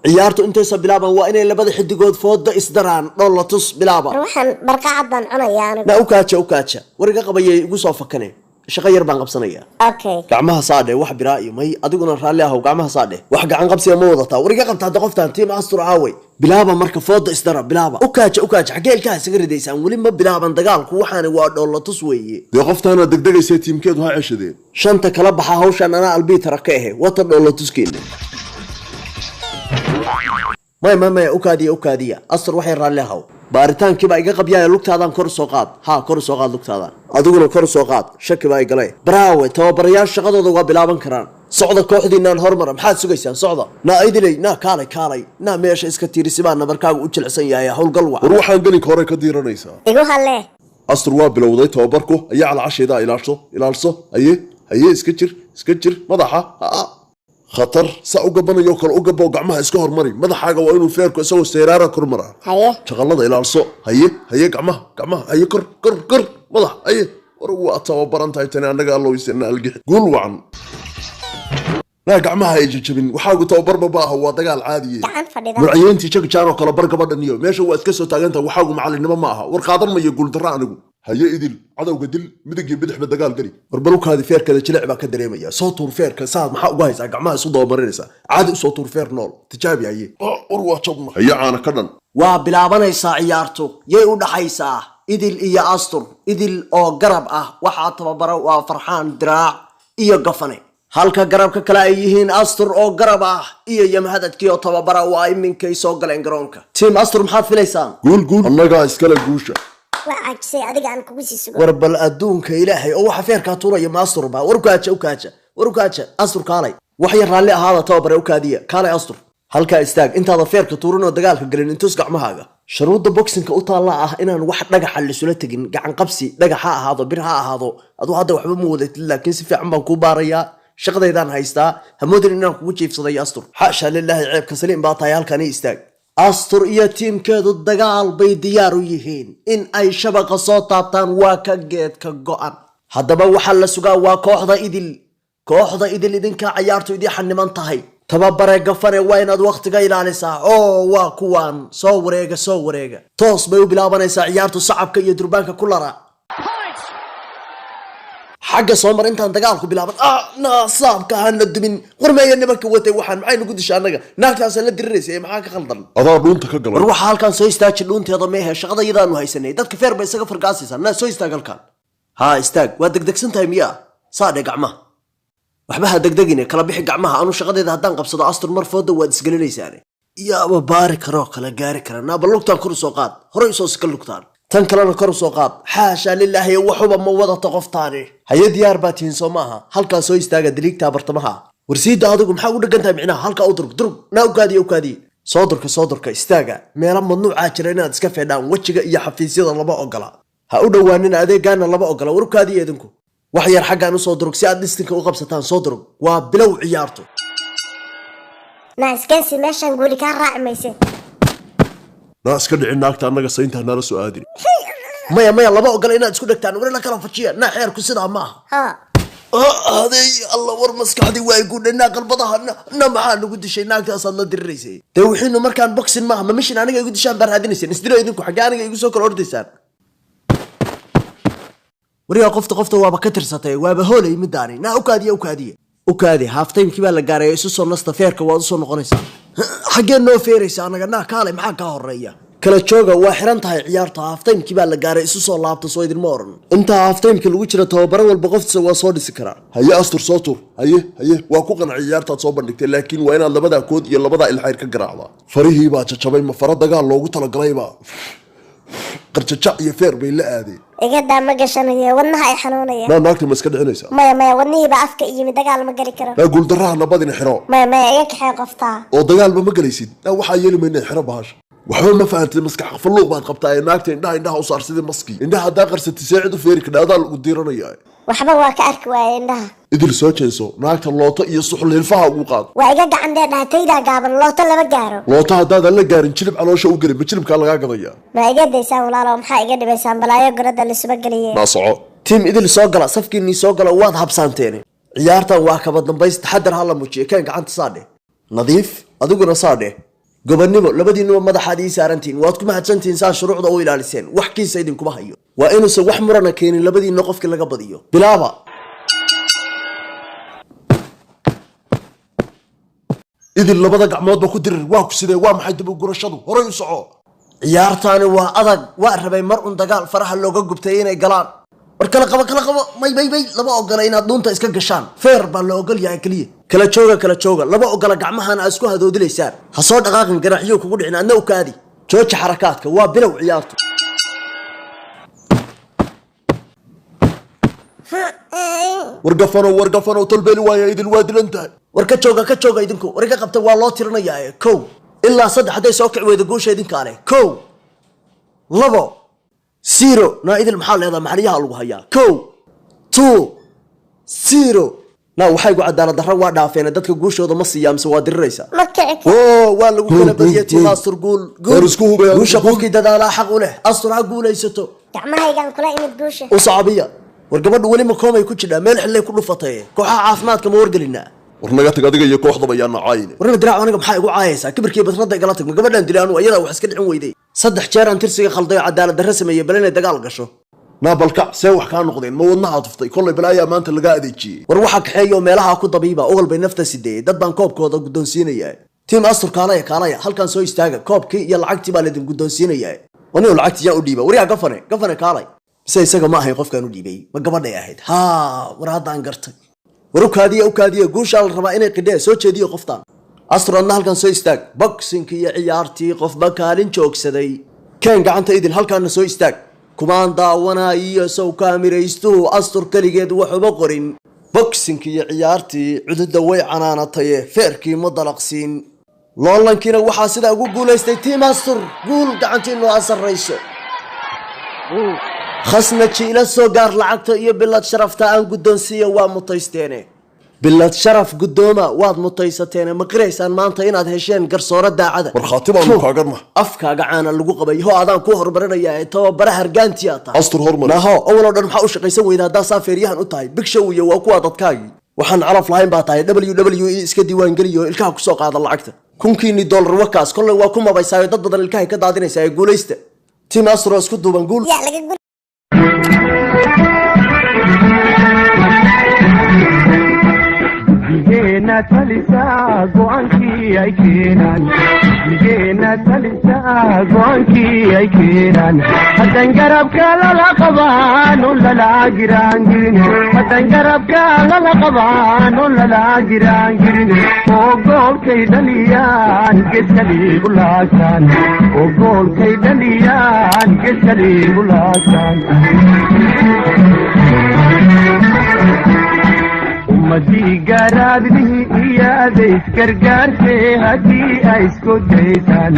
Ciyaartu intaysa bilaaban waa inay labada xidigood fooda isdaraan. Dhoolatus bilaaba. War, waxaan barqacad baan cunayaa anigu. Na ukaaja, ukaaja, war iga qabayay, igu soo fakane, shaqo yar baan qabsanaya. Okay. Gacmaha saadhe, wax biraa iyo may. Adiguna raalli ahow, gacmaha saadhe. Wax gacan qabsiga ma wadataa? War iga qabta hadda qoftaan. Team Astur aaway? Bilaaba marka, fooda isdara, bilaaba. Ukaaja, ukaaja, xaggee ilkaha isaga ridaysaan? Weli ma bilaaban dagaalku, waxaani waa dhoolatus weeye. Dee qoftaana degdegaysa, tiimkeedu ha ceshadeen. Shanta kala baxa, hawshan anaa albiitara ka ahe. Wata dhoolatuskeena. Maya, maya, maya, ukaadiya, ukaadiya. Astur, waxay raalli ahow, baaritaankiibaa iga qabyaaya. Lugtaadaan kor soo qaad. Ha, kor soo qaad lugtaadaan. Adiguna kor soo qaad, shaki baa igalay. Braawe, tababarayaal shaqadooda waa bilaaban karaan. Socda, kooxdiinaan hormara. Maxaad sugaysaan? Socda. Naa idiley, naa kaalay, kaalay, naa meesha iska tiirisi baa nabarkaagu u jilicsan yahay. Howlgal wac. War, waxaan gelinka hore ka diiranaysaa. Igu hallee. Astur, waa bilowday tababarku. Ayaa calacasheeda ilaasho, ilaalso. Haye, haye, iska jir, iska jir. Madaxa ha khatar saa u gabanayoo kale u gabo. Gacmaha iska hormari. Madaxaaga waa inuu feerku isagoo seeraara kor maraa. Haye. Shaqalada ilaalso. Haye, haye, gacmaha, gacmaha, haye, kor, kor, kor, madax, haye. War, waa tababaran tahay tani. Annaga allowisana algixi. Guul wacan. Naa gacmaha ay jajabin. Waxaagu tababarba ma aha, waa dagaal caadiye. Gacan fadhida. Murciyeyntii Jackie oo kale bar gabadhan iyo meesha waa iska soo taagantaha. Waxaagu macalinimo ma aha. War, qaadan mayo guuldarro anigu. Haye Idil, cadowga dil, midig iyo bidixba dagaal geli. War balukaadi, feerkada jilic baa ka dareemaya. Soo tuur feerka. Saad maxaa uga haysaa? Gacmaha isu dabamarinaysaa. Caadi usoo tuur feer nool, tijaabi. Haye. War, waa jabna. Haye, caana ka dhan. Waa bilaabanaysaa ciyaartu. Yay u dhaxaysaa? Idil iyo Astur. Idil oo garab ah waxaa tababara waa Farxaan Diraac iyo Gafane, halka garabka kale ay yihiin Astur oo garab ah iyo Yamhadadkii oo tababara. Waa iminkay soo galeen garoonka. Team Astur, maxaad filaysaan? Guul, guul, annagaa iskale guusha. Waa caajisay, adiga aan kugu sii sugo. War bal adduunka Ilaahay, oo waxa feerkaa tuuraya ma Astur ba? War ukaaja, ukaaja, war ukaaja. Astur, kaalay. Wax yar raalli ahaada, tababare, ukaadiya. Kaalay Astur, halkaa istaag. Intaada feerka tuurin oo dagaalka gelin, intus gacmahaaga. Shuruudda boxingka u taalla ah inaan wax dhagaxa lisula tegin, gacan qabsi dhagax ha ahaado, bir ha ahaado. Aduu hadda waxba ma wadatid, laakiin si fiican baan kuu baarayaa. Shaqadaydaan haystaa, hamoodin inaan kugu jiifsaday. Astur, xaasha lilaahi, ceebka saliim baa tahay. Halkani istaag. Astur iyo tiimkeedu dagaal bay diyaar u yihiin in ay shabaqa soo taabtaan. Waa ka geedka go-an. Haddaba waxaa la sugaa waa kooxda Idil. Kooxda Idil, idinkaa cayaartu idii xaniman tahay. Tababare Gafane, waa inaad wakhtiga ilaalisaa. Oo waa kuwaan. Soo wareega, soo wareega. Toos bay u bilaabanaysaa ciyaartu. Sacabka iyo durbaanka ku lara. Xagga soo mar intaan dagaalku bilaaban. Ah, naasaabka hana dumin. Warmeeya nimanka watay? Waxaan maxay nagu disha annaga? Naagtaasa la diriraysa ee maxaa ka khaldan? Adaa dhuunta ka galay. War, waxaa halkan soo istaaji. Dhuunteeda meehe, shaqada iyadaanu haysanay. Dadka feer bay isaga fargaasaysaa. Na soo istaag halkan. Haa, istaag. Waa degdegsan tahay miyaa? Saadhe gacmaha. Waxba ha degdegine, kala bixi gacmaha. Anu shaqadeeda haddaan qabsado, Astur, mar fooda waad isgelinaysaane. Yaaba baari karoo kala gaari kara. Naaba lugtaan kor usoo qaad, horay usoo sika lugtaan. Tan kalena kor usoo qaad. Xaasha lilaahi, waxuba ma wadato qoftaani. Haye, diyaar baa tihiin soo maaha? Halkaa soo istaaga, daliigtaa bartamaha. Warsiidda, adigu maxaa ugu dhegan tahay micnaha? Halkaa u durug, durug. Naa ukaadiye, ukaadiye. Soo durka, soo durka, istaaga. Meelo mamnuucaa jira inaad iska feedhaan. Wejiga iyo xafiisyada lama ogola. Ha u dhowaanina, adeegaana lama ogola. War ukaadiye idinku. Wax yar xaggaan usoo durug si aad dhistinka u qabsataan. Soo durug, waa bilow ciyaartu. Naa iskansi, meeshaan guuli kaa raaci mayse. Naa iska dhicin naagta, annaga sayntaa nala soo aadin. Maya, maya, lama ogola inaad isku dhegtaan. War la kala fajiya. Naa xeerku sidaa ma aha. Hoo. Adeey alla, war maskaxdii waa igu naa qalbadaha. Na maxaa nagu dishay? Naagtaasaad la diriraysay. Dee wixiinu markaan boxing maaha, ma mishin aniga igu dishaan baa raadinayseen? Isdilo idinku. Xaggee aniga igu soo kala ordaysaan? Warigaa, qofta, qofta waaba ka tirsatay, waaba hoolay midaani. Naa ukaadiya, ukaadiya, ukaadi. Half timekii baa la gaaray, isu soo nasta. Feerka waad usoo noqonaysaa. Xaggee noo feeraysa anaga? Naa kaalay, maxaa kaa horeeya? Kala jooga, waa xiran tahay ciyaarta. Half timekii baa la gaaray, isu soo laabta. Soo idinma oran intaa half timeka lagu jira tababaro walba qoftiisa waa soo dhisi karaa. Haye Astur, soo tur. Haye, haye, waa ku qancay ciyaartaad soo bandhigtay, laakiin waa inaad labadaa kood iyo labadaa ilxayr ka garaacdaa. Farihii baa jajabay. Ma fara dagaal loogu talagalayba? Qarjajac iyo feer bay la aadeen. Igadaa, ma gashanayo, wadnaha ay xanuunaya. Naa naagta ma iska dhicinaysaa? Maya, maya, wadnihiibaa afka iyimi, dagaal ma geli karo. Naa guuldaraha nabadina xiro. Maya, maya, iga kaxee qoftaa. Oo dagaalba ma gelaysid? Naa waxaa yeeli mayna, xiro bahasha. Waxba ma fahantid, maskax falluuq baad qabtaa. Ee naagta indhaha, indhaha u saar sidii maskii. Indhaha haddaa qarsatid, see cid u feeri kadha? Adaa lagu diiranaya. Waxba waa ka arki waaye indhaha. Idil, soo jeeso. Naagta looto iyo suxul hilfaha ugu qaad. Waa iga gacan dheer dhaha, taydaa gaaban, looto lama gaaro. Looto haddaadan la gaarin, jilib caloosha u gelin. Ma jilibkaa lagaa gadaya? Ma iga daysaan walaalow? Maxaa iga dhibaysaan? Balaayo gorada lisuba geliye. Naa soco. Team Idil, soo gala, safkiinnii soo gala. Waad habsaanteene. Ciyaartan waa kaba dambays, taxadar ha la muujiyo. Keen gacanta, saadhe, nadiif. Adiguna saadhe. Gobonnimo, labadiinuba madaxaad ii saarantihiin. Waad ku mahadsantihiin saa shuruucda u ilaaliseen. Wax kiisa idinkuma hayo. Waa inuusan wax murana keenin labadiinna qofkii laga badiyo. Bilaaba. Idil, labada gacmoodba ku dirir. Waa ku sidee? Waa maxay dib u gurashadu? Horay u soco. Ciyaartaani waa adag. Waa rabay mar un dagaal faraha looga gubtay inay galaan. War kala qabo, kala qabo. May, may, may, lama ogola inaad dhuunta iska gashaan. Feer baa la ogol yahay keliya. Kala jooga, kala jooga. Lama ogola gacmahana aad isku hadoodilaysaan. Ha soo dhaqaaqin, garaxyo kugu dhicin. Adna u kaadi. Jooji xarakaadka, waa bilow ciyaartu. War gafanow, war gafanow, tolbeeli waaya. Idil waa dilan tahay. War ka jooga, ka jooga idinku. War iga qabta, waa loo tirinayaa. 1 ilaa 3. Hadday soo kici weydo, guusha idinkaa leh. 1, 2, 0. Naa idil, maxaa leedaha? Maxaliyaha lagu hayaa. 1, 2, 0. Naa waxaygu cadaalad darro waa dhaafeen. Dadka guushooda ma siiyaa mise waa diriraysaa? Ma kici karo. Oo waa lagu kala badiyay. Team Astur, guul, guul. War isku hubay, Guusha guul. qofkii dadaalaa xaq u leh. Astur ha guulaysato. Gacmahaygaan kula imid guusha. U sacabiya. War gabadhu weli ma koomay ku jidhaa? Meel xillay ku dhufatay. Kooxaha caafimaadka ma wargelinaa? War naga tag adiga iyo kooxdaba, yaa nacaayine. Warna diraac, aniga maxaa igu caayaysaa? Kibirkii badradda igala tag. Ma gabadhaan dilay anu? Iyadaa wax iska dhicin weyday. Saddex jeer aan tirsiga khalday oo cadaalad darre sameeyey. Bal inay dagaal gasho. Naa balkac, see wax kaa noqdeen? Ma wadnaha tuftay? Kollay balaayaa maanta lagaa adeejiyey. War waxaa kaxeeya oo meelaha ku dabiiba. Ogal bay nafta sideeyey. Dad baan koobkooda guddoonsiinayaa. Team Astur, kaalaya, kaalaya, halkaan soo istaaga. Koobkii iyo lacagtii baa laidin guddoonsiinayaa. Wanigo lacagtii yaa u dhiiba? Waryaa gafane, gafane, kaalay. Mise isaga ma ahayn qofkaan u dhiibay? Ma gabadhay ahayd? Haa, war haddaan gartay. War u kaadiya, u kaadiya. Guushaa la rabaa inay qidhee. Soo jeediyo qoftaan. Astur, adna halkan soo istaag. Boxingkii iyo ciyaartii qofba kaalin joogsaday. Keen gacanta idil, halkaana soo istaag. Kumaan daawanayo sow kaamiraystuhu Astur keligeed waxuba qorin. Boxingkii iyo ciyaartii cududda way canaanataye, feerkii ma dalaqsiin. Loolankiina waxaa sidaa ugu guulaystay Team Astur. Guul, gacantiinu aa sarrayso. Khasnaji, ila soo gaar. Lacagta iyo bilad sharafta aan guddoonsiiya, waa mutaysteene. Bilad sharaf guddooma, waad mutaysateene. Ma qiraysaan maanta inaad hesheen garsooro daacada? Markhaati baanu kaaganna. Afkaaga caana lagu qabay. Ho, adaan kuu horumarinayaa ee tababara hargaantiyaa tahay. Astur hormar. Naho, awal oo dhan maxaa u shaqaysan weyda haddaa saa feeryahan u tahay? Big Show iyo waa kuwaa dadkaagii. Waxaan calaf lahayn baa tahay. WWE iska diiwaangeliyo, ilkaha kusoo qaada lacagta. Kunkiini dollar wakaas. Kolley waa ku mabaysaayo, dad badan ilkahay ka daadinaysaa ee. Guulaysta, Team Astro, isku duuban, guul. Yaa laga guul. Guddigeena talisaa go'aankii ay keenaan, guddigeena talisaa go'aankii ay keenaan, haddan garabka lala qabaan oo lala giraangirin, haddan garabka lala qabaan oo lala giraangirin, oo goolkay dhaliyaan geskaliigu laagtaan, oo goolkay dhaliyaan geskaliigu laagtaan. Ummadii garaadlihii iyaada isgargaartee haddii ay isku daysaan.